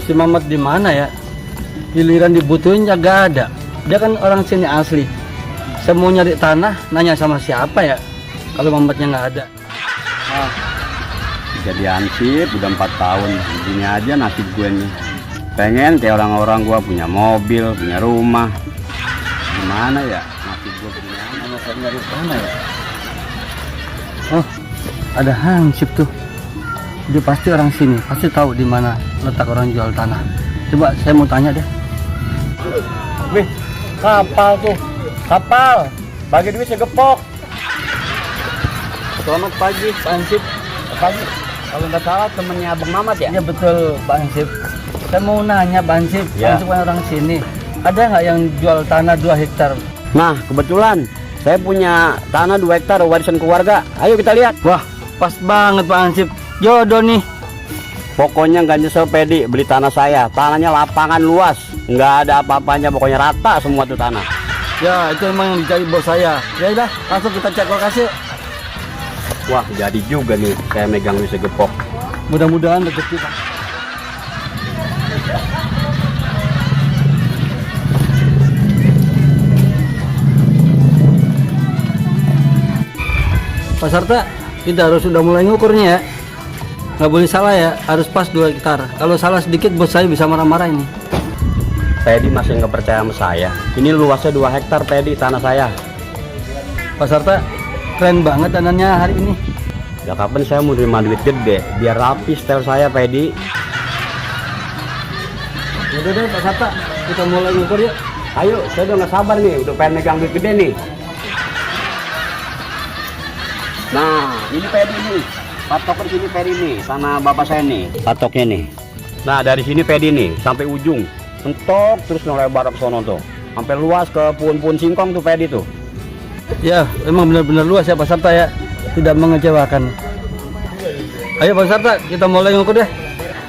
si Mamat di mana ya? Giliran dibutuhin ya gak ada. Dia kan orang sini asli. Saya mau nyari tanah, nanya sama siapa ya? Kalau Mamatnya nggak ada. Jadi ansip udah 4 tahun. Begini aja nasib gue nih. Pengen kayak orang-orang gue punya mobil, punya rumah. Gimana ya nasib gue begini aja. Mana saya nyari tanah ya? Oh, ada Hansip tuh. Dia pasti orang sini, pasti tahu di mana letak orang jual tanah. Coba saya mau tanya deh. Wih, kapal tuh. Kapal. Bagi duit segepok. Selamat pagi, Pak Hansip. Pagi. Kalau nggak salah temennya Abang Mamat ya? Ya betul, Pak Hansip. Saya mau nanya, Pak Hansip. Pak Ya. Hansip kan orang sini. Ada nggak yang jual tanah 2 hektar? Nah, kebetulan saya punya tanah 2 hektar warisan keluarga. Ayo kita lihat. Wah, pas banget Pak Hansip. Jodoh nih. Pokoknya nggak nyesel Pedi beli tanah saya. Tanahnya lapangan luas, nggak ada apa-apanya. Pokoknya rata semua tuh tanah. Ya, itu emang yang dicari bos saya. Ya udah, langsung kita cek lokasi. Wah, jadi juga nih saya megang duit segepok. Mudah-mudahan rezeki Pak. Pak Sarta, kita harus sudah mulai ngukurnya ya. Nggak boleh salah ya, harus pas 2 hektar. Kalau salah sedikit bos saya bisa marah-marah ini. Pedi masih nggak percaya sama saya. Ini luasnya 2 hektar Pedi tanah saya. Pak Sarta, keren banget tanahnya hari ini. Ya kapan saya mau terima duit gede biar rapi style saya Pedi. Udah deh Pak Sarta, kita mulai ngukur yuk. Ayo, saya udah nggak sabar nih, udah pengen megang duit gede nih. Nah, ini Pedi nih. Patoknya sini Pedi nih, tanah bapak saya nih. Patoknya nih. Nah, dari sini Pedi nih sampai ujung. Mentok terus ngelebar ke sono tuh. Sampai luas ke puun-puun singkong tuh Pedi tuh. Ya, emang benar-benar luas ya Pak Sarta ya. Tidak mengecewakan. Ayo Pak Sarta, kita mulai ngukur deh.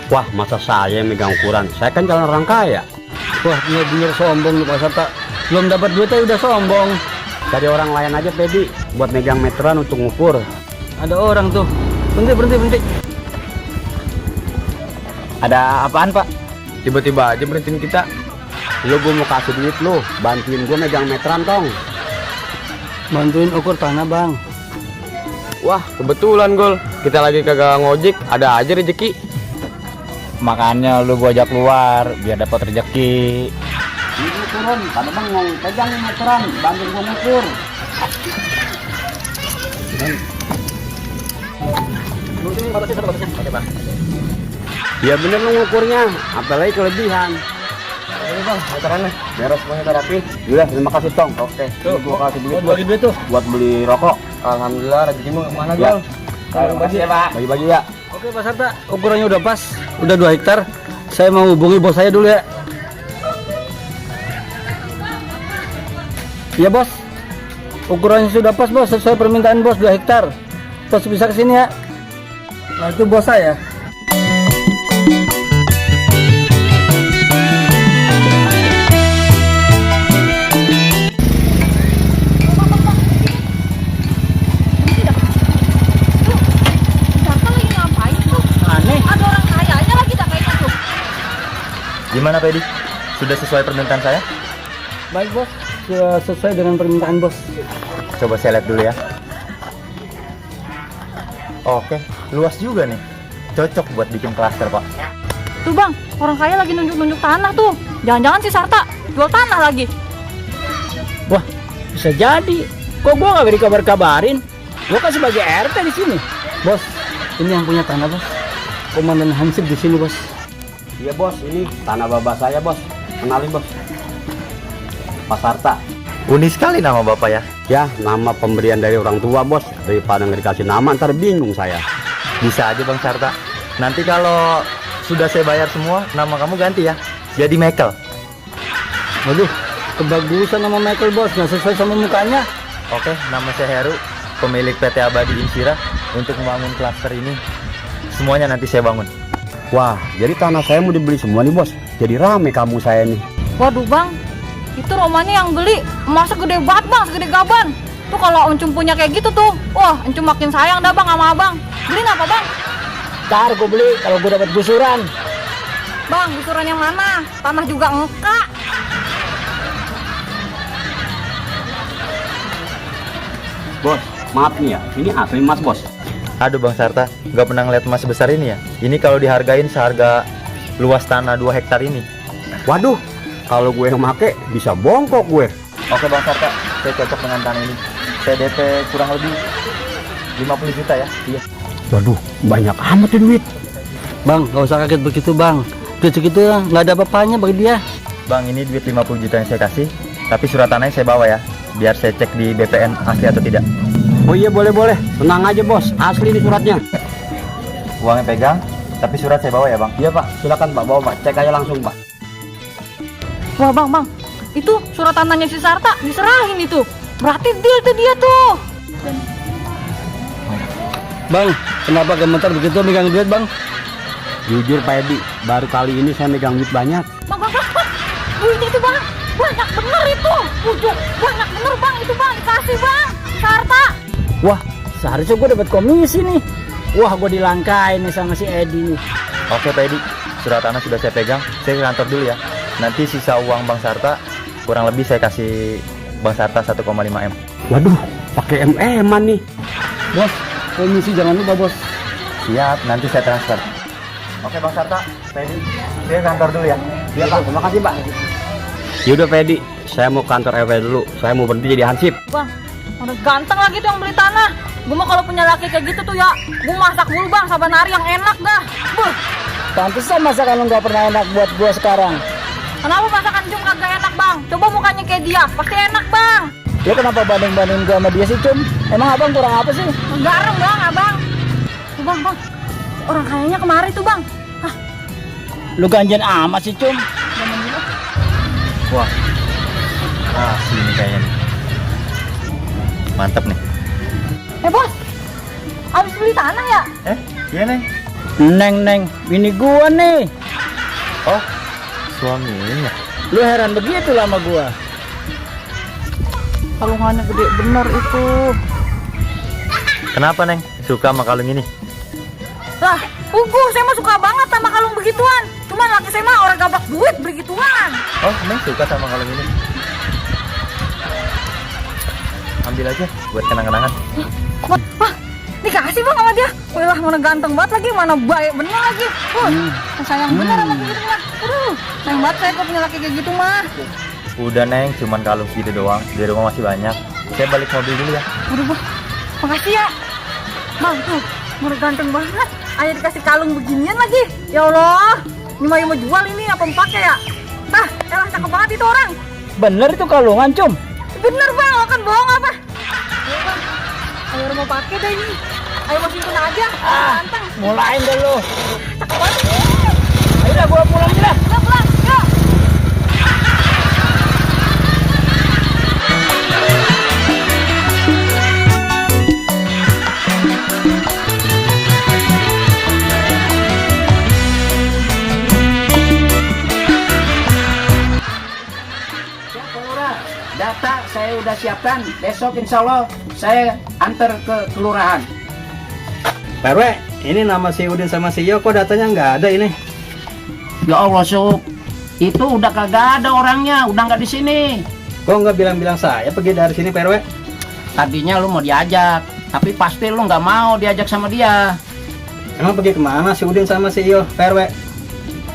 Wah, masa saya yang megang ukuran? Saya kan calon orang kaya. Wah, benar-benar sombong nih Pak Sarta. Belum dapat duitnya udah sombong. Cari orang lain aja Pedi buat megang meteran untuk ngukur. Ada orang tuh. Berhenti. Ada apaan, Pak? Tiba-tiba aja berhentiin kita. Lu gue mau kasih duit lu, bantuin gue megang meteran tong. Bantuin ukur tanah Bang. Wah, kebetulan Gol. Kita lagi kagak ngojek, ada aja rezeki. Makanya lu gua ajak keluar biar dapat rezeki. Ini turun, pada bengong, pegang meteran, bantuin gue ngukur. Ya bener lu ngukurnya, apalagi kelebihan. Ini Bang, meterannya. Beres semuanya rapi. Udah, terima kasih tong. Oke, Tuh, gue kasih duit bagi duit tuh. buat beli rokok. Alhamdulillah rezekimu kemana Ya. Gol? Terima kasih ya Pak. Bagi-bagi ya. Oke Pak Sarta, ukurannya udah pas. Udah 2 hektar. Saya mau hubungi bos saya dulu ya. Iya bos. Ukurannya sudah pas bos, sesuai permintaan bos 2 hektar. Bos bisa kesini ya. Nah itu bos saya. Bapak lagi ngapain tuh? Aneh. Ada orang kayanya lagi dah kayaknya tuh. Gimana Pedi? Sudah sesuai permintaan saya? Baik bos, sudah sesuai dengan permintaan bos. Coba saya lihat dulu ya. Oke, luas juga nih. Cocok buat bikin klaster, Pak. Tuh bang, orang kaya lagi nunjuk-nunjuk tanah tuh. Jangan-jangan si Sarta jual tanah lagi. Wah, bisa jadi. Kok gua nggak beri kabar-kabarin? Gua kan sebagai RT di sini. Bos, ini yang punya tanah bos. Komandan Hansip di sini bos. Iya bos, ini tanah bapak saya bos. Kenalin bos. Pak Sarta. Unik sekali nama Bapak ya. Ya, nama pemberian dari orang tua bos. Daripada nggak dikasih nama, ntar bingung saya. Bisa aja Bang Sarta. Nanti kalau sudah saya bayar semua, nama kamu ganti ya. Jadi Michael. Waduh, kebagusan nama Michael bos, nggak sesuai sama mukanya. Oke, nama saya Heru, pemilik PT Abadi Insira untuk membangun klaster ini. Semuanya nanti saya bangun. Wah, jadi tanah saya mau dibeli semua nih bos. Jadi rame kamu saya nih. Waduh bang, itu rumahnya yang beli masa gede banget bang, segede gaban. Tuh kalau Encum punya kayak gitu tuh, wah Encum makin sayang dah bang sama abang. Beliin apa bang? Ntar gue beli kalau gue dapat gusuran. Bang, gusuran yang mana? Tanah juga enggak. Bos, maaf nih ya, ini asli emas bos. Aduh Bang Sarta, nggak pernah ngeliat emas sebesar ini ya. Ini kalau dihargain seharga luas tanah 2 hektar ini. Waduh, kalau gue yang make bisa bongkok gue. Oke Bang Sarta, saya cocok dengan tanah ini. Saya DP kurang lebih 50 juta ya. Iya. Waduh, banyak amat tuh duit. Bang, nggak usah kaget begitu bang. Duit segitu nggak ada apa-apanya bagi dia. Bang, ini duit 50 juta yang saya kasih, tapi surat tanahnya saya bawa ya, biar saya cek di BPN asli atau tidak. Oh iya boleh. Tenang aja bos, asli nih suratnya. Uangnya pegang, tapi surat saya bawa ya Bang. Iya pak, silakan pak bawa pak, cek aja langsung pak. Wah, Bang. Itu surat tanahnya si Sarta diserahin itu. Berarti deal tuh dia tuh. Bang, kenapa gemetar begitu megang duit bang? Jujur Pak Edi, baru kali ini saya megang duit banyak. Bang. Duitnya itu Bang. Banyak bener itu. Ujung, banyak bener Bang itu Bang. Dikasih Bang. Sarta. Wah, seharusnya gue dapat komisi nih. Wah, gue dilangkain nih sama si Edi nih. Oke Pak Edi, surat tanah sudah saya pegang, saya ke kantor dulu ya. Nanti sisa uang Bang Sarta, kurang lebih saya kasih Bang Sarta 1,5 M. Waduh, pakai MM-an nih. Bos, komisi jangan lupa bos. Siap, nanti saya transfer. Oke Bang Sarta, Pak Edi, saya ke kantor dulu ya. Iya pak, terima kasih pak. Yaudah Pak Edi, saya mau kantor RW dulu. Saya mau berhenti jadi hansip. Bang, udah ganteng lagi tuh yang beli tanah. Gue mah kalau punya laki kayak gitu tuh ya, gue masak dulu Bang, saban hari yang enak dah. Buh. Pantesan masakan lu nggak pernah enak buat gue sekarang. Kenapa masakan Cum kagak enak Bang? Coba mukanya kayak dia, pasti enak Bang. Lu kenapa banding-bandingin gue sama dia sih Cum? Emang abang kurang apa sih? Garam Bang, abang. Tuh Bang. Orang kayaknya kemari tuh Bang. Lu ganjen amat sih Cum. Wah, sini kayaknya nih. Mantap nih. Bos, habis beli tanah ya? Iya Neng. Neng, bini gua nih. Oh, suaminya. Lu heran begitu lama gua. Kalungannya gede bener itu. Kenapa Neng? Suka sama kalung ini? Lah, saya mah suka banget sama kalung begituan. Cuman laki saya mah orang gabak duit begituan. Oh, Neng suka sama kalung ini. Ambil aja buat kenang-kenangan. Wah, dikasih Bang sama dia. Wah, mana ganteng banget lagi, mana baik bener lagi. Sayang bener sama kayak gitu mah. Aduh, sayang banget saya kalau punya laki kayak gitu mah. Udah Neng, cuman kalung segitu doang. Di rumah masih banyak. Saya balik mobil dulu ya. Aduh, Bang, makasih ya. Bang, tuh, mana ganteng banget. Ayo dikasih kalung beginian lagi. Ya Allah, ini mau jual ini apa mau pakai ya? Elah cakep banget itu orang. Bener itu kalungan Cum. Bener Bang, lo kan bohong apa? Ayo Bang, ayo mau pakai deh ini. Ayo mau simpen aja, ganteng. Mulain deh lu. Cakep banget. Ayo dah gua pulang aja dah. Udah pulang, yuk. Data saya udah siapkan, besok insya Allah saya antar ke kelurahan. Pak RW, ini nama si Udin sama si Yo, kok datanya nggak ada ini? Ya Allah Sup, itu udah kagak ada orangnya, udah nggak di sini. Kok nggak bilang-bilang saya pergi dari sini Pak RW? Tadinya lu mau diajak, tapi pasti lu nggak mau diajak sama dia. Emang pergi kemana si Udin sama si Yo Pak RW?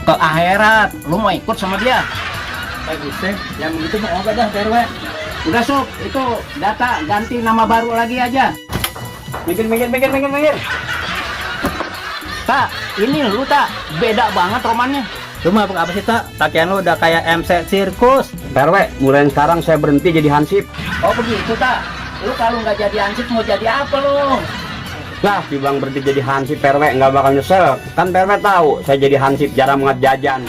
Ke akhirat, lu mau ikut sama dia. Bagus deh, yang begitu mau enggak dah Pak RW. Udah Sup, itu data ganti nama baru lagi aja. Mikir. Tak, ini lu tak beda banget romannya. Lu mah apa sih tak? Pakaian lu udah kayak MC sirkus. Pak RW, mulai sekarang saya berhenti jadi hansip. Oh begitu tak? Lu kalau nggak jadi hansip mau jadi apa lu? Lah, dibilang berhenti jadi hansip Pak RW nggak bakal nyesel. Kan Pak RW tahu saya jadi hansip jarang banget jajan.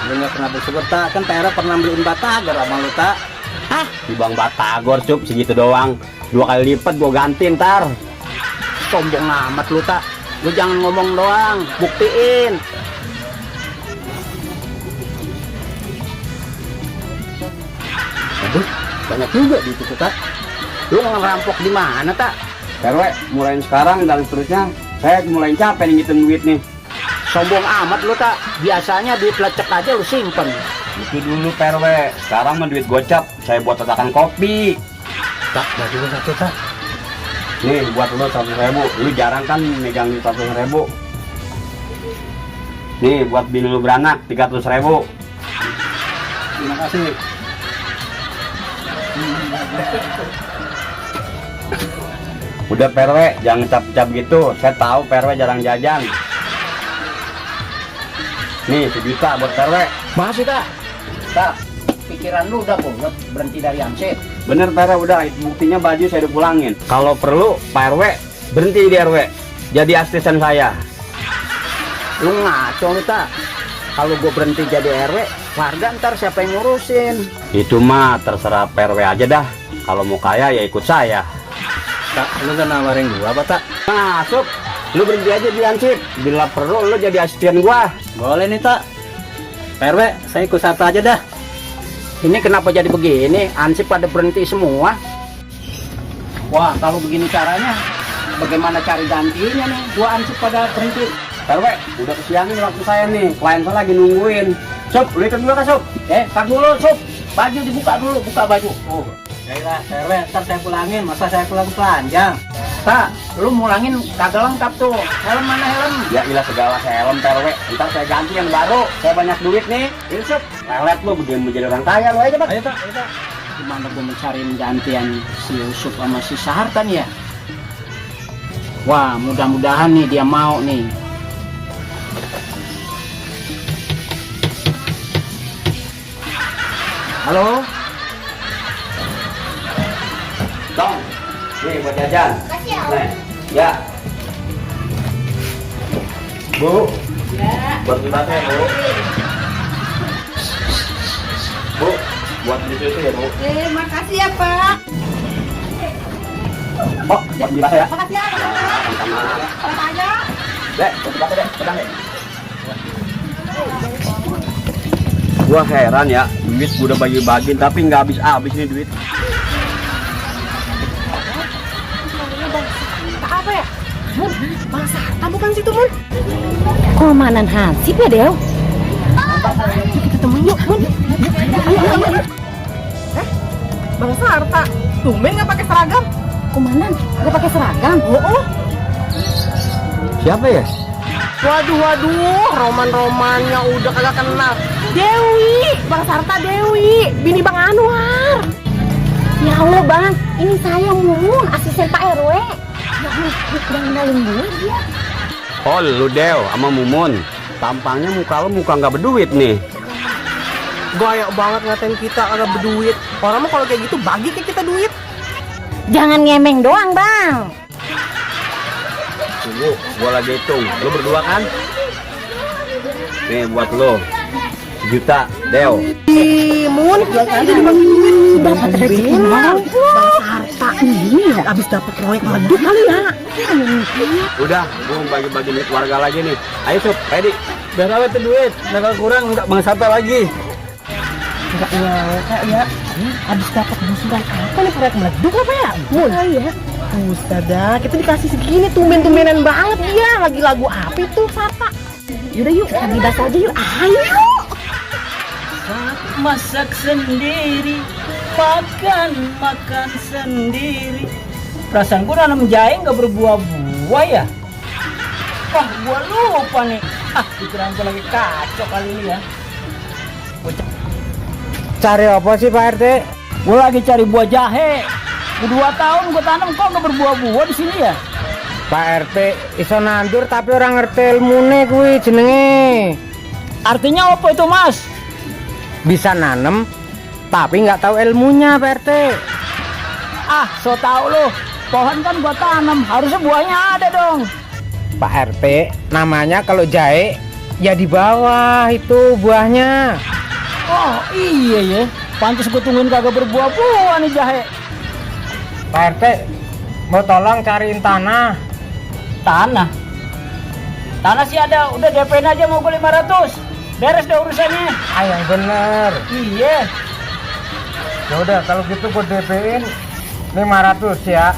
Lu nggak pernah bersyukur tak? Kan Pak RW pernah beliin batagor sama lu tak? Dibang batagor Sup, segitu doang. 2 kali lipat gua ganti ntar. Sombong amat lu tak? Lu jangan ngomong doang, buktiin. Aduh, banyak juga di situ tak? Lu ngerampok di mana tak? Pak RW, mulai sekarang dan seterusnya saya mulai capek nih ngitung duit nih. Sombong amat lu tak. Biasanya duit lecek aja lu simpen. Itu dulu PRW, sekarang mah duit gocap. Saya buat tatakan kopi. Tak, bagi lu satu tak. Nih buat lo 100.000. Lu jarang kan megang duit 100.000. Nih buat bini lu beranak 300.000. Terima kasih. Udah PRW, jangan cap-cap gitu. Saya tahu PRW jarang jajan. Nih 1 juta buat PRW. Makasih tak. Tak, pikiran lu udah bulat berhenti dari Ansip. Bener PRW, udah itu buktinya baju saya udah pulangin. Kalau perlu Pak RW berhenti di RW. Jadi asisten saya. Lu ngaco lu tak. Kalau gue berhenti jadi RW, warga ntar siapa yang ngurusin? Itu mah terserah PRW aja dah. Kalau mau kaya ya ikut saya. Tak, lu gak nawarin gua apa tak? Masuk. Lu berhenti aja di Ansip. Bila perlu lu jadi asisten gua. Boleh nih tak. RW, saya ikut satu aja dah. Ini kenapa jadi begini? Ansip pada berhenti semua. Wah, kalau begini caranya, bagaimana cari gantinya nih? Dua Ansip pada berhenti. RW, udah kesiangan waktu saya nih. Klien saya lagi nungguin. Sob, lu ikut dulu kan Sob? Tak dulu, Sob. Baju dibuka dulu, buka baju. Oh. Baiklah, RW, ntar saya pulangin. Masa saya pulang telanjang? Tak, lu mulangin kagak lengkap tuh. Helm mana helm? Ya ilah segala helm PRW. Ntar saya ganti yang baru. Saya banyak duit nih. Ini Sob, lelet lu begini menjadi orang kaya lu aja Pak. Ayo tak, ayo tak. Gimana gue mencari gantian si Yusuf sama si Sahartan ya? Wah, mudah-mudahan nih dia mau nih. Halo? Tong, nih buat jajan. Nih, ya. Bu. Ya. Buat beli bate, Bu. Bu, buat beli susu ya, Bu. Makasih ya Pak. Oh, buat beli bate ya. Makasih ya Pak. Sama-sama. Sama aja. Dek, buat beli bate deh, pedang deh. Gua heran ya, duit gua udah bagi-bagiin tapi nggak habis-habis nih duit. Apa ya? Mun, Bang Sarta bukan situ, Mun. Komandan Hansip ya, Del? Kita temuin yuk, Mun. Ayo. Bang Sarta, tumben nggak pakai seragam? Komandan, gak pakai seragam? Oh. Siapa ya? Waduh, roman-romannya udah kagak kenal. Dewi, Bang Sarta Dewi, bini Bang Anwar. Ya Allah, Bang. Ini saya, Mumun, asisten Pak RW. Jangan kenalin gue dia. Oh, lu Dew sama Mumun. Tampangnya muka lu muka nggak berduit nih. Gaya banget ngatain kita kagak berduit. Orang mah kalau kayak gitu bagi ke kita duit. Jangan ngemeng doang, Bang. Tunggu, gua lagi hitung. Lu berdua kan? Nih buat lu. 1 juta, Dew. Mun, Dapat rezeki Bang. Bang Sarta ini abis dapat proyek meledup kali ya. Udah, gua mau bagi-bagi duit warga lagi nih. Ayo Sob, ready. Biar awet tuh duit. Nakal kurang nggak Bang Sarta lagi. Enggak nyangka ya. Abis dapat busuran apa nih proyek meledup apa ya? Mun. Iya. Ustazah, kita dikasih segini tumben-tumbenan banget dia. Lagi lagu apa itu, Sarta? Yaudah yuk, kita bebas aja yuk. Ayo. Masak sendiri, makan sendiri. Perasaan gua nanam jahe nggak berbuah-buah ya? Wah, gua lupa nih. Pikiran gua lagi kacau kali ini ya. Cari apa sih Pak RT? Gua lagi cari buah jahe. Udah 2 tahun gua tanam kok nggak berbuah-buah di sini ya? Pak RT iso nandur tapi orang ngerti ilmune kuwi jenenge. Artinya apa itu, Mas? Bisa nanem tapi nggak tahu ilmunya Pak RT. So tau lu. Pohon kan gua tanam, harusnya buahnya ada dong. Pak RT namanya kalau jahe ya di bawah itu buahnya. Oh iya ya, pantas gua tungguin kagak berbuah-buah nih jahe. Pak RT mau tolong cariin tanah. Tanah sih ada, udah DP-in aja mau gue 500. Beres deh urusannya. Yang bener. Iya. Ya udah kalau gitu gue DP-in 500 ya.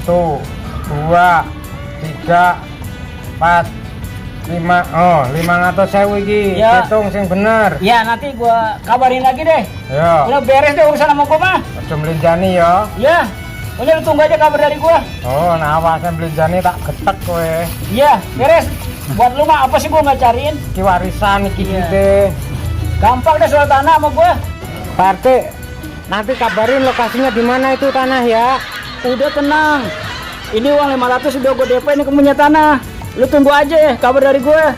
Tuh 2 3, 4, 5. Oh, 500.000 iki. Ya. Hitung sing bener. Ya nanti gua kabarin lagi deh. Ya. Udah beres deh urusan sama gua mah. Aja mlinjani ya. Ya. Udah lu tunggu aja kabar dari gua. Oh, nah awasan mlinjani tak getek kowe. Iya, beres. Buat lu mah apa sih gua nggak cariin? Iki warisan iki Iya. gede. Gampang deh soal tanah sama gua. Pak RT, nanti kabarin lokasinya di mana itu tanah ya. Udah tenang. Ini uang 500 udah gua DP ini punya tanah. Lu tunggu aja ya kabar dari gua.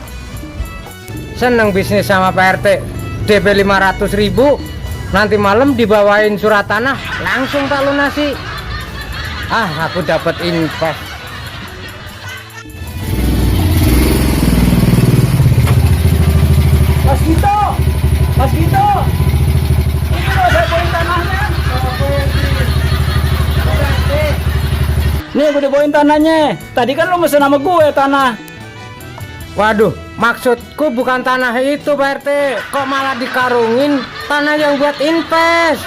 Seneng bisnis sama Pak RT. DP 500.000, nanti malam dibawain surat tanah, langsung tak lunasi. Ah, aku dapat invest. Mas Gito. Mas Gito. Ini lo saya bawain tanahnya. Nih gue udah bawain tanahnya. Tadi kan lu mesen sama gue tanah. Waduh, maksudku bukan tanah itu Pak RT. Kok malah dikarungin tanah yang buat invest?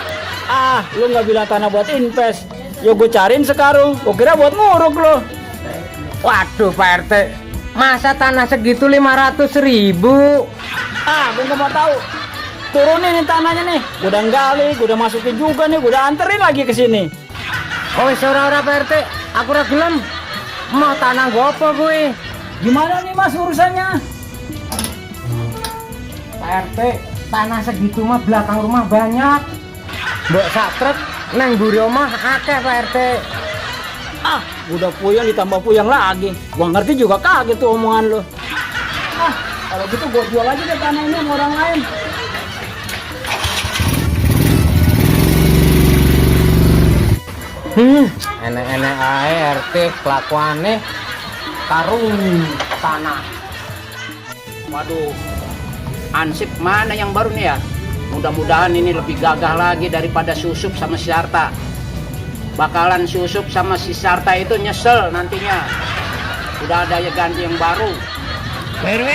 Ah, lu nggak bilang tanah buat invest. Ya gue cariin sekarung. Gue kira buat nguruk lo. Waduh Pak RT, masa tanah segitu 500.000? Ah, gue nggak mau tahu. Turunin nih tanahnya nih. Gue udah gali, gue udah masukin juga nih. Gue udah anterin lagi ke sini. Oh, ora-ora Pak RT, aku ora gelem. Mau tanah gopo gue? Gimana nih mas urusannya? Pak RT, tanah segitu mah belakang rumah banyak. Mbok sak truk nang mburi omah akeh Pak RT. Ah, udah puyeng ditambah puyeng lagi. Gua ngerti juga kaget tuh omongan lo. Ah, kalau gitu gua jual aja deh tanah ini sama orang lain. Enek-enek ae RT kelakuane karung tanah. Waduh, ansip mana yang baru nih ya? Mudah-mudahan ini lebih gagah lagi daripada Susup sama si Sarta. Bakalan Susup sama si Sarta itu nyesel nantinya. Udah ada ya ganti yang baru. PRW.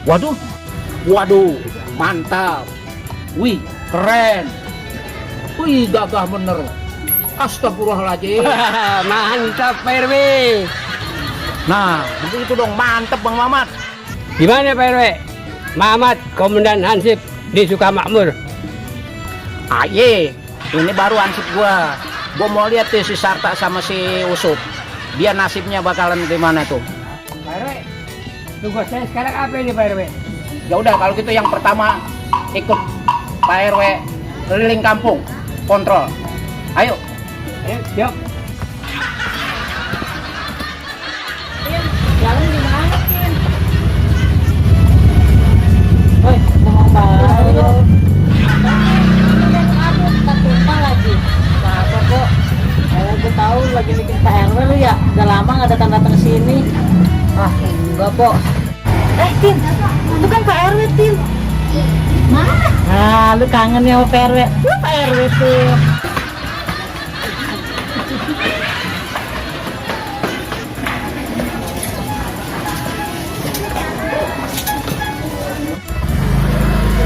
Waduh, waduh, mantap. Wih, keren. Wih, gagah bener. Astagfirullahaladzim. Mantap PRW. Nah, begitu dong, mantep Bang Mamat. Gimana Pak RW? Mamat, Komandan Hansip di Sukamakmur. Aye, ini baru ansip gua. Gua mau lihat tuh si Sarta sama si Usup. Dia nasibnya bakalan gimana tuh. Pak RW, tugas saya sekarang apa ini Pak RW? Ya udah kalau gitu yang pertama ikut Pak RW keliling kampung, kontrol. Ayo. Ayo, yuk. Jalan di mana, Tin? Woi, ngomong baru. Aduh, tak lupa lagi. Apa kok? Gue tahu lagi bikin Pak RW lu ya. Udah lama nggak datang-datang sini. Ah, enggak kok. Tin, itu kan Pak RW, Tin. Mana? Ah, lu kangen ya sama Pak RW. Lu Pak RW tuh.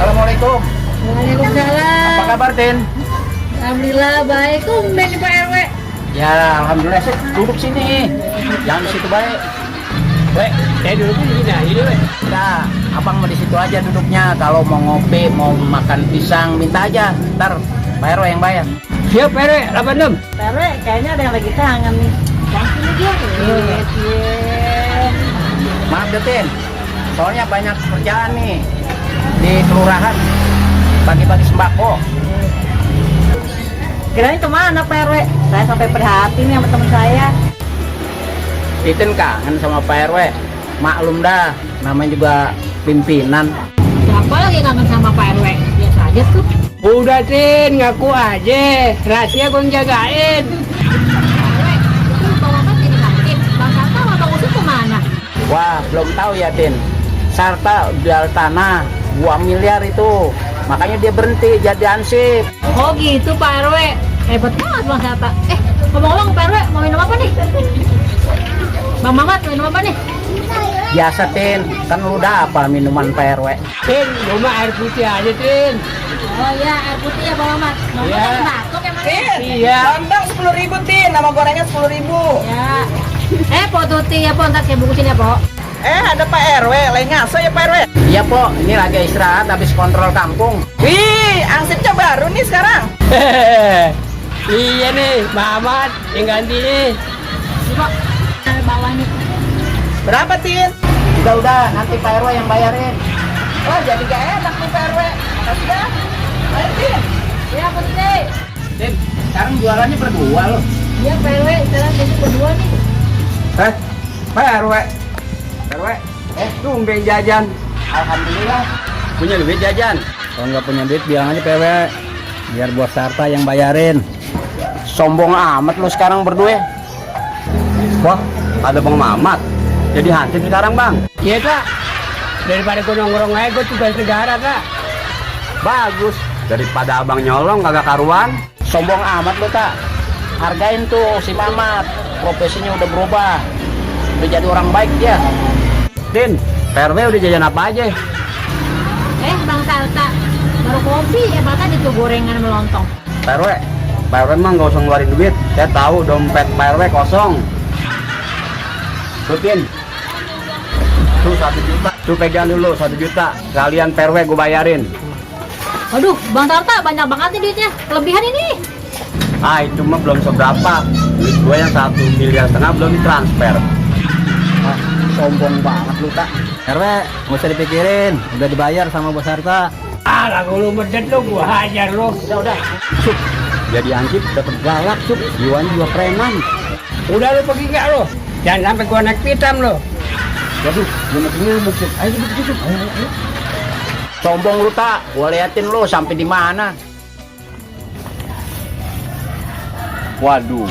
Assalamualaikum. Waalaikumsalam. Apa kabar, Tin? Alhamdulillah baik. Tumben nih Pak RW. Ya, alhamdulillah sih. Duduk sini. Jangan di situ baik. Weh, saya dulu di sini aja dulu. Nah, abang mau di situ aja duduknya. Kalau mau ngopi, mau makan pisang, minta aja. Ntar Pak RW yang bayar. Siap Pak RW, 86. Pak RW kayaknya ada yang lagi kangen nih. Ini dia. Maaf deh, Tin. Soalnya banyak kerjaan nih di kelurahan. Bagi-bagi sembako. Kirain kemana Pak RW? Saya sampai prihatin nih sama temen saya. Titin kangen sama Pak RW. Maklum dah, namanya juga pimpinan. Siapa lagi kangen sama Pak RW? Biasa aja tuh. Udah Tin, ngaku aja. Rahasia gue jagain. RW, itu Bang Mamat jadi kantin. Bang Sarta sama Bang Usup kemana? Wah, belum tahu ya, Tin. Sarta jual tanah 2 miliar itu. Makanya dia berhenti jadi ansip. Oh gitu Pak RW. Hebat banget Bang Sarta. Ngomong-ngomong Pak RW, mau minum apa nih? Bang Mamat, minum apa nih? Biasa, Tin. Kan lu udah apa minuman Pak RW? Tin, rumah air putih aja Tin. Oh iya, air putih ya Bang Mamat. Bang Iya. Mamat batuk emang. Iya. Lontong 10.000 Tin, nama gorengan 10.000. Ya, Po Tuti ya po, ntar saya bungkusin ya po. Ada Pak RW, lagi ngaso ya Pak RW? Iya po, ini lagi istirahat habis kontrol kampung. Wih, angsipnya baru nih sekarang. Iya nih, Mamat yang ganti nih. Ini po, dari bawah nih. Berapa, Tin? Udah, nanti Pak RW yang bayarin. Wah, jadi gak enak nih Pak RW. Makasih ya. Ayo, Tin. Ya Po Tuti. Tin, sekarang jualannya berdua loh. Iya Pak RW, sekarang jadi berdua nih. Pak RW. RW, tumben jajan. Alhamdulillah. Punya duit jajan? Kalau nggak punya duit bilang aja PW. Biar bos Sarta yang bayarin. Sombong amat lo sekarang berdua. Wah, ada Bang Mamat. Jadi hansip sekarang, Bang. Iya tak, daripada gue nongkrong aja gue tugas negara tak. Bagus. Daripada abang nyolong kagak karuan. Sombong amat lo tak. Hargain tuh si Mamat. Profesinya udah berubah. Udah jadi orang baik dia. Din, PRW udah jajan apa aja? Bang Sarta, baru kopi ya bahkan itu gorengan sama lontong. PRW mah nggak usah ngeluarin duit. Saya tahu dompet PRW kosong. Tutin. Tuh 1 juta. Tuh pegang dulu 1 juta. Kalian PRW gue bayarin. Waduh, Bang Sarta banyak banget nih duitnya, kelebihan ini. Ah, itu mah belum seberapa. Duit gue yang 1,5 miliar belum ditransfer. Sombong banget lu tak. RW, nggak usah dipikirin. Udah dibayar sama bos Sarta. Alah, lu medet lu, gua hajar lu. Udah. Sup, jadi hansip dapat galak, Sup. Jiwanya juga preman. Udah lu pergi nggak lu? Jangan sampai gua naik pitam lu. Waduh, gue masih nyambuk, Sup. Ayo, Sup. Ayo. Sombong lu tak. Gua liatin lu sampai di mana. Waduh,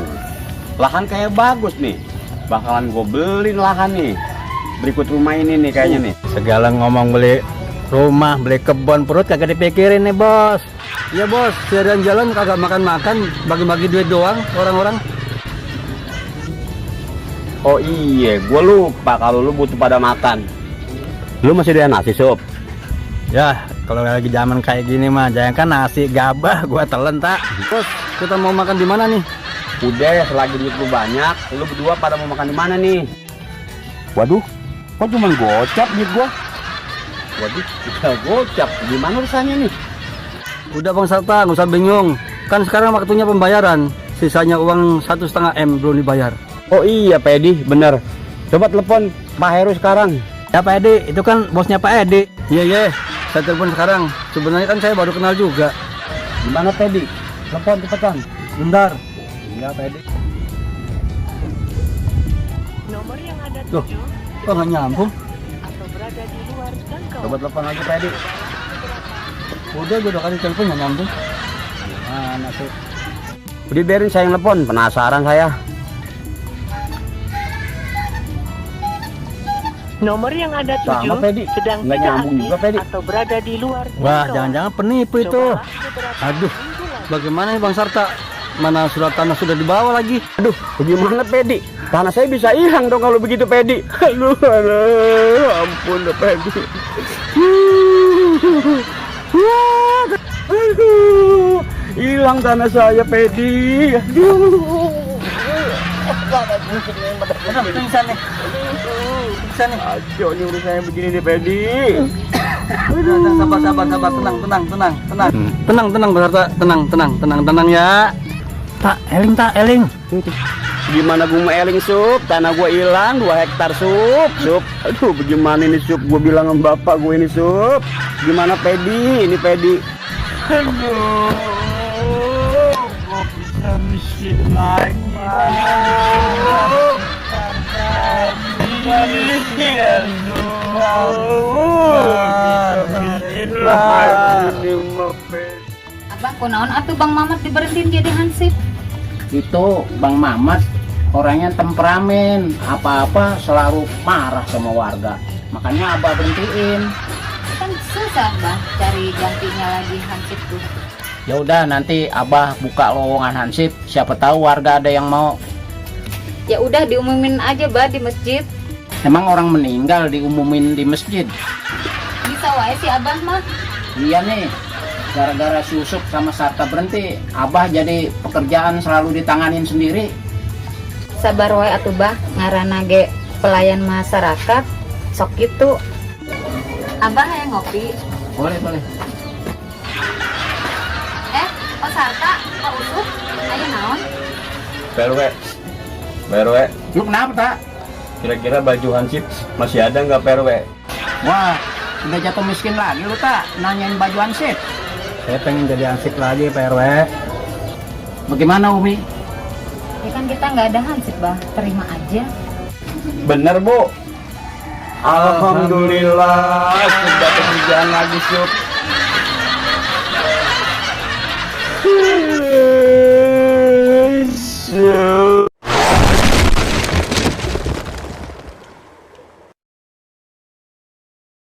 lahan kayak bagus nih. Bakalan gue beli lahan nih. Berikut rumah ini nih kayaknya nih. Segala ngomong beli rumah, beli kebun, perut kagak dipikirin nih bos. Iya bos, jalan-jalan kagak makan-makan, bagi-bagi duit doang orang-orang. Oh iya, gue lupa kalau lu butuh pada makan. Lu masih ada nasi, Sup? Ya, kalau lagi zaman kayak gini mah jangan kan nasi gabah gua telan tak. Bos, kita mau makan di mana nih? Udah, selagi duit lu banyak, lu berdua pada mau makan di mana nih? Waduh, kok cuma gocap duit gua? Waduh, kita gocap. Gimana urusannya nih? Udah Bang Sarta, nggak usah bingung. Kan sekarang waktunya pembayaran. Sisanya uang 1,5 M belum dibayar. Oh iya, Pak Edi, bener. Coba telepon Pak Heru sekarang. Ya Pak Edi, itu kan bosnya Pak Edi. Iya, saya telepon sekarang. Sebenarnya kan saya baru kenal juga. Gimana, Pak Edi? Telepon cepetan. Bentar. Iya, Pak Edi. Loh, kok nggak nyambung? Coba telepon lagi, Pak Edi. Udah, gue udah kasih telepon nggak nyambung. Mana sih? Udah biarin saya yang telepon, penasaran saya. Nomor yang ada Sama, Pedi. sedang Nggak tidak nyambung aktif juga, Pedi. atau berada di luar Wah, jangkauan. jangan-jangan penipu itu. Aduh, bagaimana nih Bang Sarta? Mana surat tanah sudah dibawa lagi? Aduh, bagaimana, Pedi? Tanah saya bisa hilang dong kalau begitu, Pedi. Aduh, ampun deh, Pedi. Aduh, hilang tanah saya, Pedi. Aduh. Pingsan nih. Pingsan nih. Aduh, ini urusannya begini nih, Pedi. Udah, sabar, tenang Bang Sarta, tenang ya. Tak, eling. Gimana gue mau eling, Sup? Tanah gue hilang 2 hektar, Sup. Aduh, bagaimana ini, Sup? Gue bilang sama bapak gue ini, Sup. Gimana, Pedi? Ini Pedi. Aduh, gue bisa miskin lagi. Abang kunaon atuh Bang Mamat diberhentiin jadi hansip? Itu Bang Mamat orangnya temperamen, apa-apa selalu marah sama warga. Makanya Abah berhentiin. Kan susah Bang cari gantinya lagi hansip tuh. Ya udah nanti Abah buka lowongan hansip, siapa tahu warga ada yang mau. Ya udah diumumin aja Bah di masjid. Emang orang meninggal diumumin di masjid? Bisa wae sih Abah mah. Iya nih, gara-gara si Yusuf sama Sarta berhenti, Abah jadi pekerjaan selalu ditanganin sendiri. sabar wae atuh bah, ngaranna ge pelayan masyarakat. Sok gitu. Abah yang ngopi. Boleh. Pak Sarta, Pak Usuk, ayo naon? PRW, Lu kenapa, tak? kira-kira baju Hansip masih ada nggak PRW? Wah, udah jatuh miskin lagi lu, tak? Nanyain baju ansip. Saya pengen jadi ansip lagi Pak RW. Bagaimana, Umi? Ya kan kita nggak ada hansip bah, terima aja. Bener Bu. Alhamdulillah sudah pekerjaan lagi Syuk.